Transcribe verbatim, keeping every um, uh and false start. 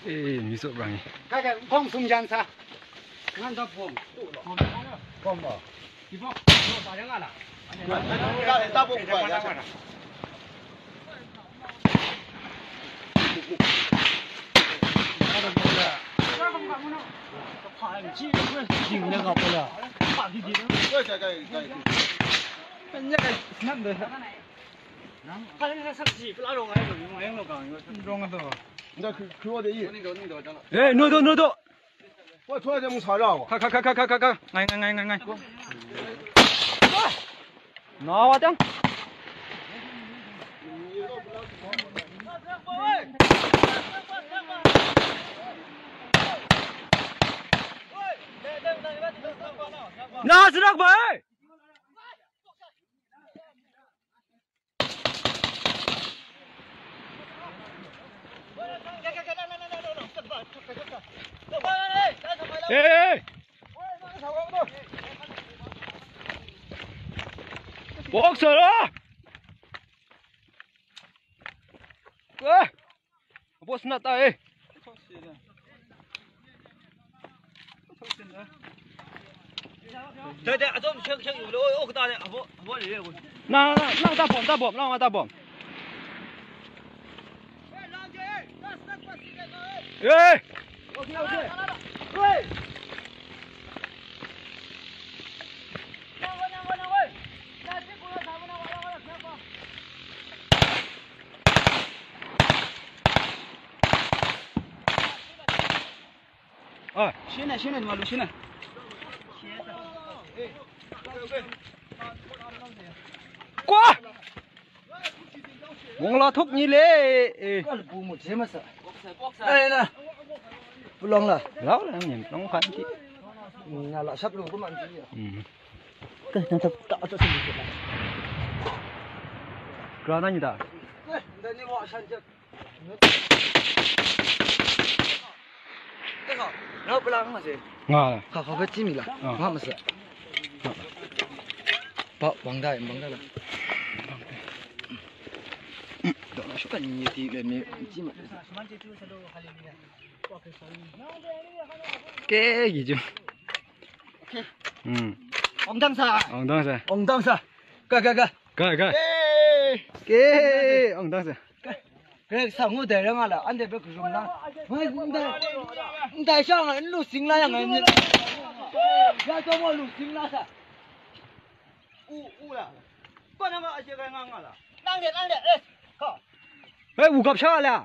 Eh, mi sop rang. Ka ka kong sung jan sa. Ngan da pom. Pom ba. Ki bok. Ba yang ala. Ka ta bok ba ya. Eh, no do, no do. Kha, kha, kha, kha, kha, kha. Ngai, ngai, ngai, ngai, ngai. Na wa tang. Na, sinak ba, eh. Hey, hey. Boxer ah. Eh. Boss na ta e. Te, te, a zom chek, chek u lo, o, o, ta le, a bo, a bo le, o. Na, na, na, ta bom, ta bom, na, ta bom. Eh! Ah, sina, sina, malu sina. Kwa! Mong la thuk ni le. Eh. Kal bu mu che masa. Ai na. Pulong la. Lau la ni long khan ki. Na la sap lu ko man ki. Hmm. Ka na ta ta ta. Kra na ni ta. Dani wa san che. Nga la. Kha, kha, kha, chimi la. Ah. Nga masa. Pa, bang dai, bang dai la. Dona shuka ni ti le mi chima. Ke gi ju. Hmm. Ong dang sa. Ong dang sa. Ong dang sa. Ka, ka, ka. Ka, ka. Ke. Ke, ong dang sa. Ke, ke, sa ngu de rang ala, an de be ku zung la. Ngai, ngai, ngai sa ngai, lu sing la yang ngai. Ya to mo lu sing la sa. U, u la. Ko na ma a je ka nga nga la. Nang de, nang de, eh. Ko. Hei, u kap sa la.